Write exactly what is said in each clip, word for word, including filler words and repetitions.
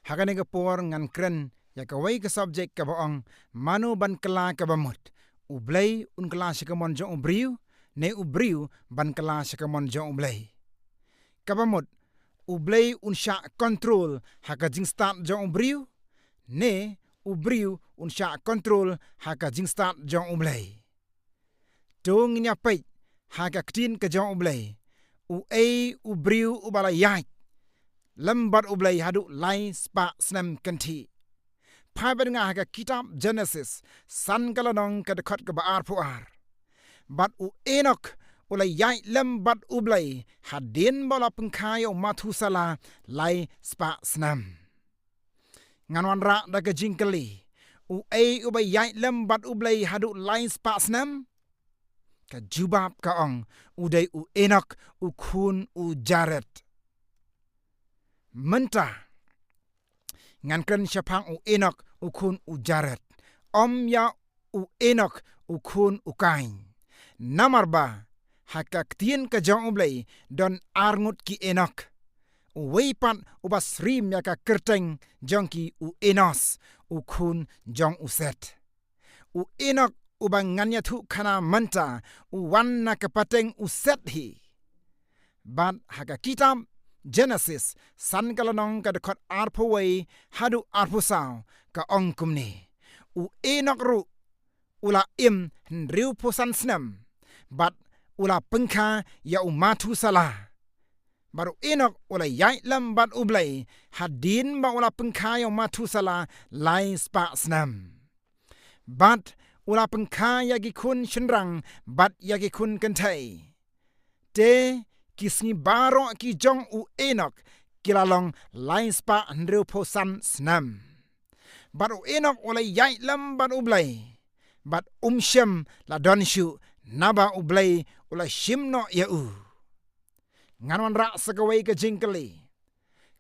Ha kane ka por ngan kren ïa kawei ka subject kaba ong, mano ban kylla kaba mut, U Blei un kylla sha ka mon jong u briew, ne u briew ban kylla sha ka mon jong U Blei. Kaba mut, U Blei un shah control ha ka jingstad jong u briew, ne u briew un shah control ha ka jingstad jong U Blei. To ngin ïa peit ha ka ktien ka jong U Blei, uei u briew uba la ïaid lem bad U Blei haduh lai spah snem kynthih. Phai bad nga ha ka kitab Genesis, san ka lynnong ka dkhot kaba arphew ar. Bad u Enok u la ïaid lem bad U Blei hadien ba u la pynkha ïa u Mathusala lai spah snem. Ngan wanrah da ka jingkylli, uei uba ïaid lem bad U Blei haduh lai spah snem? Ka jubab ka ong, u dei u Enok u khun u Jared. Mynta ngan kren shaphang u Enok u khun u Jared, ym ïa u Enok u khun u Kain. Namar ba ha ka ktien ka jong U Blei don ar ngut ki Enok. Uwei pat uba syriem ïa ka kyrteng jong ki u Enos, u khun jong u Set. U Enok uba ngan ïathuh khana mynta u wan na ka pateng u Set hi. Bad ha ka kitab Genesis, san ka lynnong ka dkhot arphew wei haduh arphew saw, ka ong kumne, u Enok ruh u la im hynriewphew san snem bad u la pynkha ïa u Mathusala. Bad u Enok u la ïaid lem bad U Blei hadien ba u la pynkha ïa u Mathusala lai spah snem. Bad u la pynkha ïa ki khun shynrang bad ïa ki khun kynthei. Te ki sngi baroh ki jong u Enok ki la long lai spah hynriewphew san snem. Bad u Enok u la ïaid lem bad U Blei, bad um shym la don shuh, naba U Blei u la shim noh ïa u. Ngan wanrah sa kawei ka jingkylli,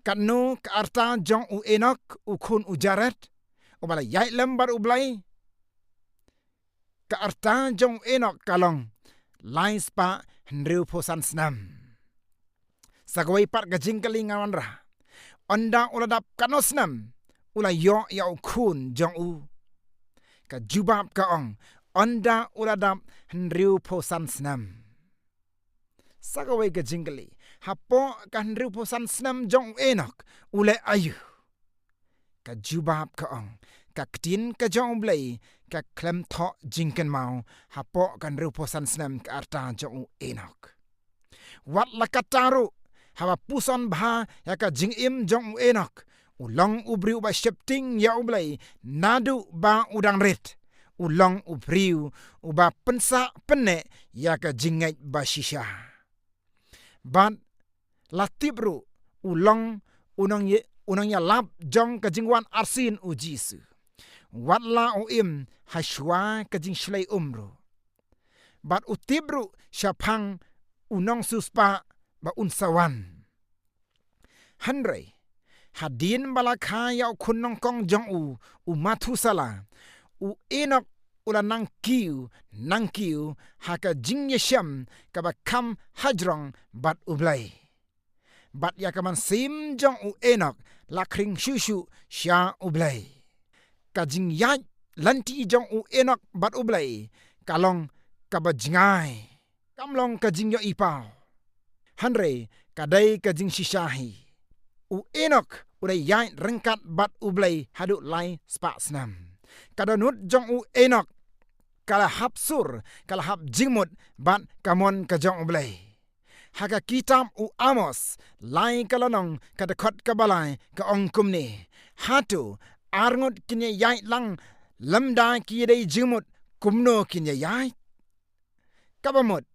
katno ka rta jong u Enok u khun u Jared uba la ïaid lem bad U Blei? Ka rta jong u Enok ka long lai spah hynriewphew san snem. Sa kawei pat ka jingkylli ngan wanrah, ynda u la dap katno snem u la ïoh ïa u khun jong u? Ka jubab ka ong, ynda u la dap hynriewphew san snem. Sa kawei ka jingkylli, hapoh ka hynriewphew san snem jong u Enok u leh aïu? Ka jubab ka ong, ka ktien ka jong U Blei ka khlem thoh jingkynmaw hapoh ka hynriewphew san snem ka rta jong u Enok. Wat la katta ruh, haba puson bha ïa ka jingim jong u Enok, u long u briew uba sheptieng ïa U Blei naduh ba u dang rit. U long u briew uba pynsah pynneh ïa ka jingngeit ba shisha. Bad la tip ruh u long u nongïa-, u nongïalap jong ka jingwan arsien u Jisu. Wat la u im hashuwa ka jingshlei um ruh. Bad u tip ruh shaphang u nongsiewspah ba un sa wan. Hynrei hadien ba la kha ïa u khun nyngkong jong u, u Mathusala, u Enok u la nang kiew nang kiew ha ka jingïashem kaba kham hajrong bad U Blei. Bad ïa ka mynsiem jong u Enok la khring shuh shuh sha U Blei. Ka jingïaid lynti jong u Enok bad U Blei ka long kaba jngai. Kam long ka jingïohi paw, hynrei ka dei ka jingshisha hi. U Enok u la ïaid ryngkat bad U Blei haduh lai spah snem. Ka dohnud jong u Enok ka la hap sur, ka la hap jingmut bad ka mon ka jong U Blei. Ha ka kitab u Amos, lai ka lynnong ka dkhot kaba lai ka ong kumne, hato ar ngut kin ïaid lang lymda ki ïadei jingmut kumno kin ïaid? Kaba mut,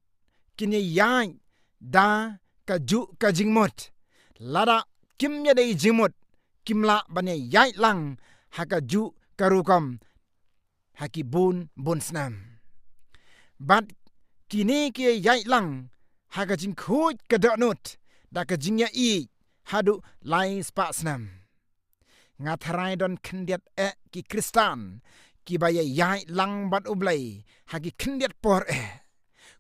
kin ïaid da kajuh ka jingmut. Lada kim ïadei jingmut, kim lah ban ïaid lang ha kajuh ka rukom ha ki bun bun snem. Bad kine ki ïaid lang ha ka jingkhuid ka dohnud da ka jingïaieit haduh lai spah snem. Nga tharai don khyndiat eh ki Khristan kiba ïaid lang bad U Blei ha ki khyndiat por eh,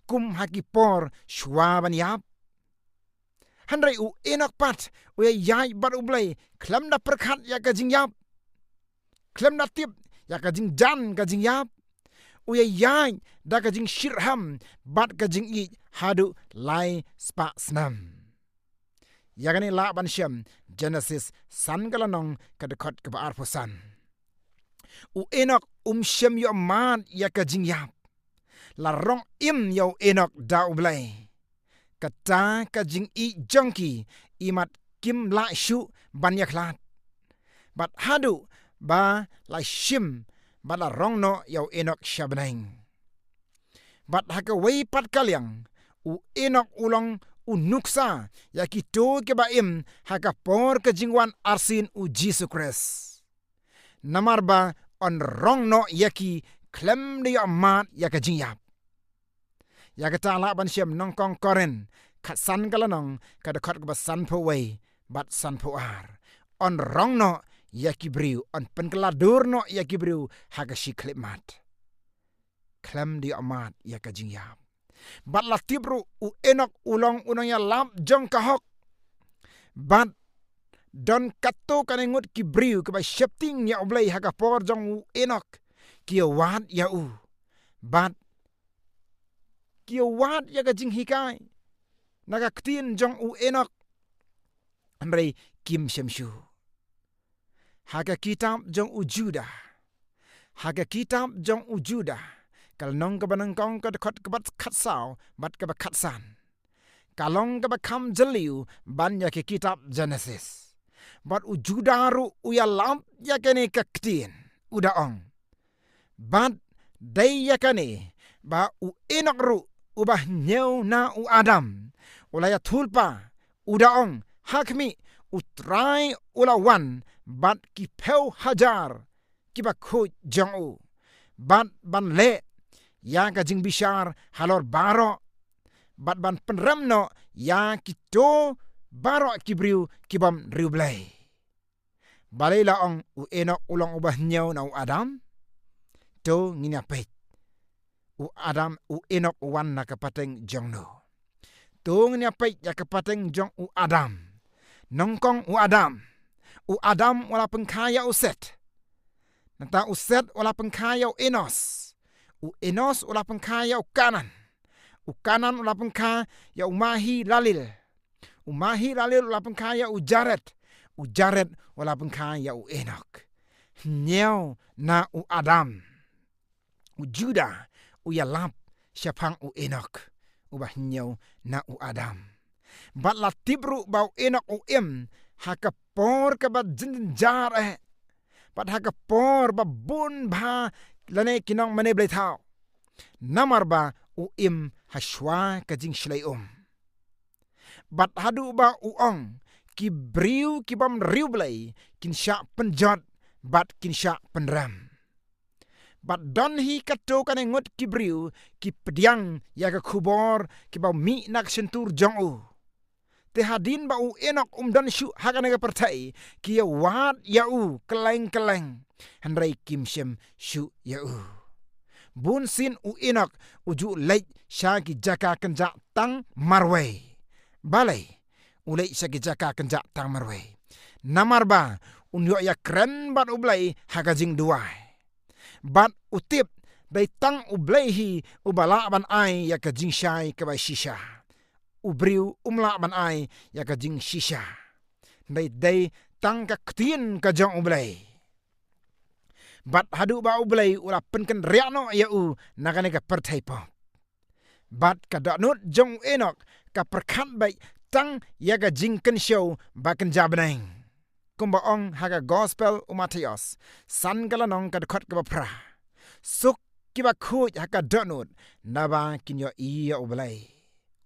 kum ha ki por shuwa ban ïap. Hynrei u Enok pat u ïaid bad U Blei khlem da pyrkhat ïa ka jingïap, khlem da tip ïa ka jingjan ka jingïap. U ïaid da ka jingshitrhem bad ka jingïeit haduh lai spah snem. Ïa kane lah ban shem Genesis san ka lynnong ka dkhot kaba arphew san. U Enok um shym ïohmad ïa ka jingïap. La rong im ïa u Enok da U Blei. Kata ka jingïeit jong ki imat kim lah shuh ban ïakhlad. Bad haduh ba la shim bad la rong noh ïa u Enok sha bneng. Bad ha kawei pat ka liang, u Enok u long u nuksa ïa kito kiba im ha ka por ka jingwan arsien u Jisu Khrist. Namar ba yn rong noh ïa ki khlem da ïohmad ïa ka jingïap. Ïa kata lah ban shem Nyngkong Korinth khatsan ka lynnong ka dkhot kaba sanphew wei bad sanphew ar. Yn rong noh ïa ki briew, yn pynkylla dur noh ïa ki briew ha ka shi khyllipmat khlem da ïohmad ïa ka jingïap. Bad la tip ruh u Enok u long u nongïalap jong ka hok. Bad don katto katne ngut ki briew kiba sheptieng ïa U Blei ha ka por jong u Enok, ki ïawad ïa u. Bad ki ïawad ïa ka jinghikai na ka ktien jong u Enok. Hynrei kim shem shuh. Ha ka kitab jong u Juda. Ha ka kitab jong u Juda. Ka lynnong kaba nyngkong ka dkhot kaba khatsaw bad kaba khatsan. Ka long kaba kham jylliew ban ïa ka kitab Genesis. Bad u Juda ruh u ïalap ïa kane ka ktien, u da ong. Bad dei ïa kane ba u Enok ruh uba hynñiew na u Adam u la ïathuhlypa, u da ong, ha khmih, U Trai u la wan bad ki phew hajar kiba khuid jong u, bad ban leh ïa ka jingbishar halor baroh, bad ban pynrem noh ïa kito baroh ki briew ki bym riewblei. Balei la ong u Enok u long uba hynñiew na u Adam? To ngin ïa peit. U Adam, u Enok u wan na ka pateng jong no? To ngin ïa peit ïa ka pateng jong u Adam. Nyngkong u Adam. U Adam u la pynkha ïa u Set. Nangta u Set u la pynkha ïa u Enos. U Enos u la pynkha ïa u Kanan. U Kanan u la pynkha ïa u Mahilalel. U Mahilalel u la pynkha ïa u Jared. U Jared u la pynkha ïa u Enok. Hynñiew na u Adam. U Juda u ïalap shaphang u Enok, uba hynñiew na u Adam. Bad la tip ruh ba u Enok u im ha ka por kaba jynjar eh. Bad ha ka por ba bun bha lane ki nongmane blei thaw. Namar ba u im ha shuwa ka jingshlei um. Bad haduh ba u ong, ki briew ki bym riewblei kin shah pynjot bad kin shah pynrem. Bad don hi katto katne ngut ki briew ki pdiang ïa ka khubor kiba mih na ka shyntur jong u. Te hadien ba u Enok um don shuh ha kane ka pyrthei, ki ïawad ïa u kylleng kylleng, hynrei kim shem shuh ïa u. Bun sien u Enok u ju leit sha ki jaka kynjah tang marwei. Balei u leit sha ki jaka kynjah tang marwei? Namar ba un ïoh ïakren bad U Blei ha ka jingduwai. Bad u tip, dei tang U Blei hi uba lah ban ai ïa ka jingshai kaba shisha. U briew um lah ban ai ïa ka jingshisha. Dei, dei tang ka ktien ka jong U Blei. Bad haduh ba U Blei u la pynkynriah noh ïa u na kane ka pyrthei pop. Bad ka dohnud jong u Enok ka pyrkhat beit tang ïa ka jingkynshew ba kynja bneng. Kumba ong ha ka Gospel u Mathaios, san ka lynnong ka dkhot kaba phra. Suk kiba khuid ha ka dohnud, naba kin ïohi ïa U Blei.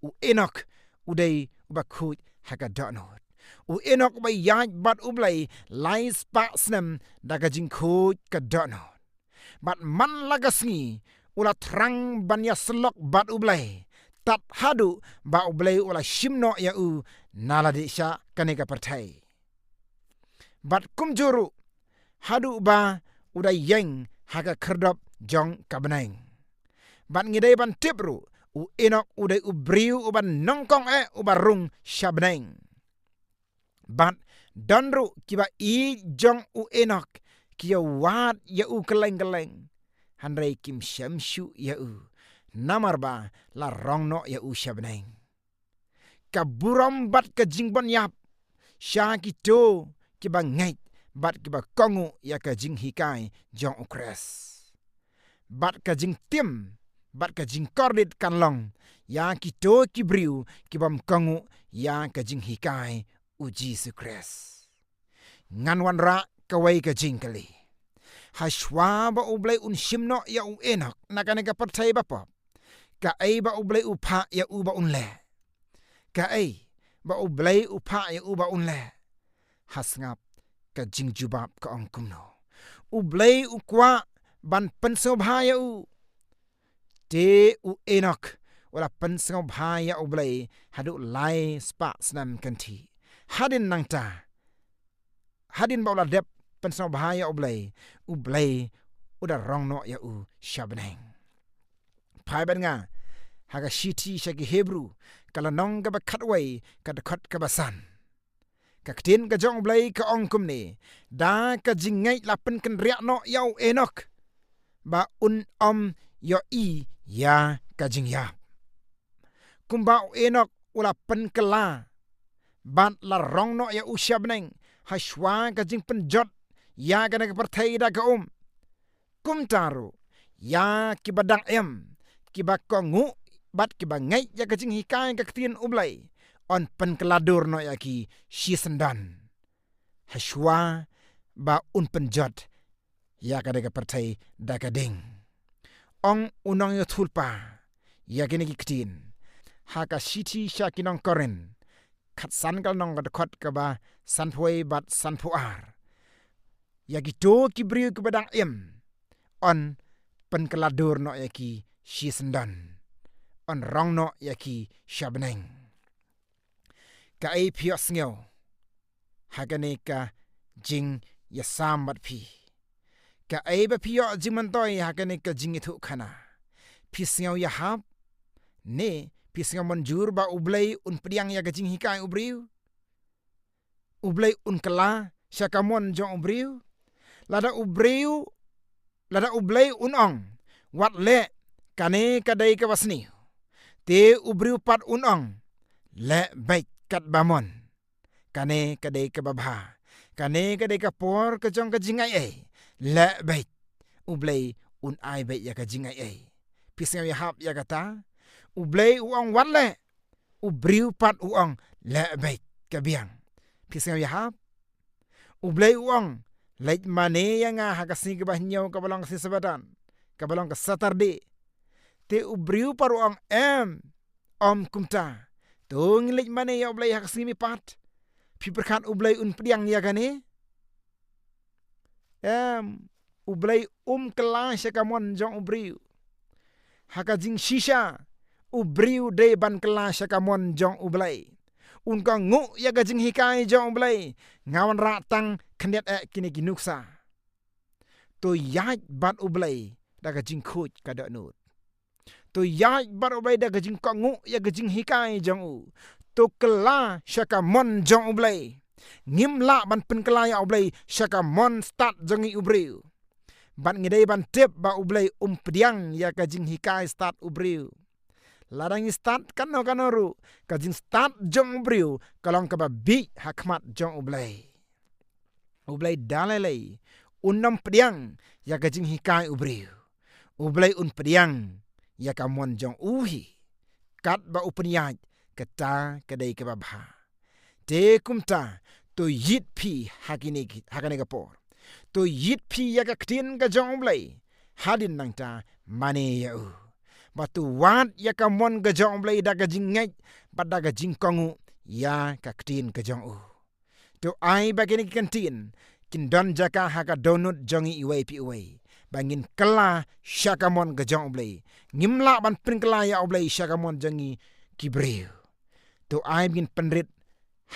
U Enok u dei uba khuid ha ka dohnud. U Enok uba ïaid bad U Blei lai spah snem da ka jingkhuid ka dohnud. Bad man la ka sngi u la thrang ban ïasyllok bad U Blei, tad haduh ba U Blei u la shim noh ïa u na lade sha kane ka pyrthei. Bad kumjuh ruh haduh ba u da ïeng ha ka khyrdop jong ka bneng. Bad ngi dei ban tip ruh, U Enok u dei u briew uba nyngkong eh uba rung sha bneng. Bad don ruh kiba ïeit jong u Enok ki ïa wad ïa u kylleng kylleng, hynrei kim shem shuh ïa u, namar ba la rong noh ïa u sha bneng. Ka burom bad ka jingbynïap sha kito kiba ngeit bad kiba kohnguh ïa ka jinghikai jong u Khrist. Bad ka jingtim bad ka jingkordit kan long ïa kito ki briew kibym kohnguh ïa ka jinghikai u Jisu Khrist. Ngan wanrah kawei ka jingkylli. Hashwa ba U Blei un shim noh ïa u Enok na kane ka pyrthei ba pop, kaei ba U Blei u phah ïa u ba un leh? Kaei ba U Blei u phah ïa u ba un leh? Ha sngap, ka jingjubab ka ong kumno: U Blei u kwah ban pynsngewbha ïa u. Te u Enok u la pynsngewbha ïa U Blei haduh lai spah snem kynthih. Hadien nangta, hadien ba u la dep pynsngewbha ïa U Blei, U Blei u da rong noh ïa u sha bneng. Phai bad nga ha ka shithi sha ki Hebru, ka lynnong kaba khatwei, ka dkhot kaba san. Ka ktien ka jong U Blei ka ong kumne: Da ka jingngeit la pynkynriah noh ïa u Enok ba un ym ïohi ïa ka jingïap. Kumba u Enok u la pynkylla bad la rong noh ïa u sha bneng hashwa ka jingpynjot ïa kane ka pyrthei da ka um, kumta ruh ïa kiba dang im, kiba kohnguh bad kiba ngeit ïa ka jinghikai ka ktien U Blei, yn pynkylla dur noh ïa ki shisyndon hashwa ba un pynjot ïa kane ka pyrthei da ka ding. Ong u nongïathuhlypa ïa kine ki ktien ha ka shithi sha ki nong Korinth khatsan, ka lynnong, ka dkhot kaba sanphew bad sanphew ar: Ïa kito ki briew kiba dang im, yn pynkylla dur noh ïa ki shisyndon, yn rong noh ïa ki sha bneng. Kaei phi ïohsngew ha kane ka jingïasam bad phi? Kaei ba phi ïoh jingmyntoi ha kane ka jingïathuhkhana? Phi sngew ïahap? Ne phi sngew mynjur ba U Blei un pdiang ïa ka jinghikai u briew? U Blei un kylla sha ka mon jong u briew? Lada u briew, lada U Blei un ong: Wat leh, kane ka dei kaba sniew, te u briew pat un ong: Leh beit katba mon, kane ka dei kaba bha, kane ka dei ka por ka jong ka jingaiei, leh beit, U Blei un ai beit ïa ka jingaiei. Phi sngew ïahap ïa kata? U Blei u ong: Wat leh, u briew pat u ong: Leh beit, ka biang. Phi sngew ïahap? U Blei u ong: Leit mane ïa nga ha ka sngi kaba hynñiew, kaba long ka sngi Sabbaton, kaba long ka Saturday. Te u briew pat u ong: Em, ym kumta, to ngin leit mane ïa U Blei ha ka sngi mihpat. Phi pyrkhat U Blei un pdiang ïa kane? Em, U Blei um kylla sha ka mon jong u briew. Ha ka jingshisha, u briew dei ban kylla sha ka mon jong U Blei. Un kohnguh ïa ka jinghikai jong U Blei. Nga wanrah tang khyndiat eh kine ki nuksa. To ïaid bad U Blei da ka jingkhuid ka dohnud. To ïaid bad U Blei da ka jingkohnguh ïa ka jinghikai jong u. To kylla sha ka mon jong U Blei. Ngim lah ban pynkylla ïa U Blei sha ka mon stad jong ngi u briew. Bad ngi dei ban tip ba U Blei um pdiang ïa ka jinghikai stad u briew. Lada ngi stad kano kano ruh, ka jingstad jong u briew ka long kaba bieit ha khmat jong U Blei. U Blei da lei lei un ym pdiang ïa ka jinghikai u briew. U Blei un pdiang ïa ka mon jong u hi. Katba u pynïaid, kata ka dei kaba bha. Te kumta, to ïit phi ha kine ki, ha kane ka por. To ïit phi ïa ka ktien ka jong U Blei. Hadien nangta mane ïa u. Ba to wad ïa ka mon ka jong U Blei da ka jingngeit bad da ka jingkohnguh ïa ka ktien ka jong u. To ai ba kine ki kyntien kin don jaka ha ka dohnud jong ngi iwei pa iwei, ba ngin kylla sha ka mon ka jong U Blei. Ngim lah ban pynkylla ïa U Blei sha ka mon jong ngi ki briew. To ai ba ngin pynrit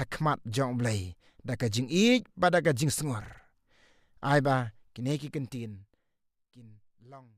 ha khmat jong U Blei da ka jingïeit bad da ka jingsngur. Ai ba kine ki kyntien kin long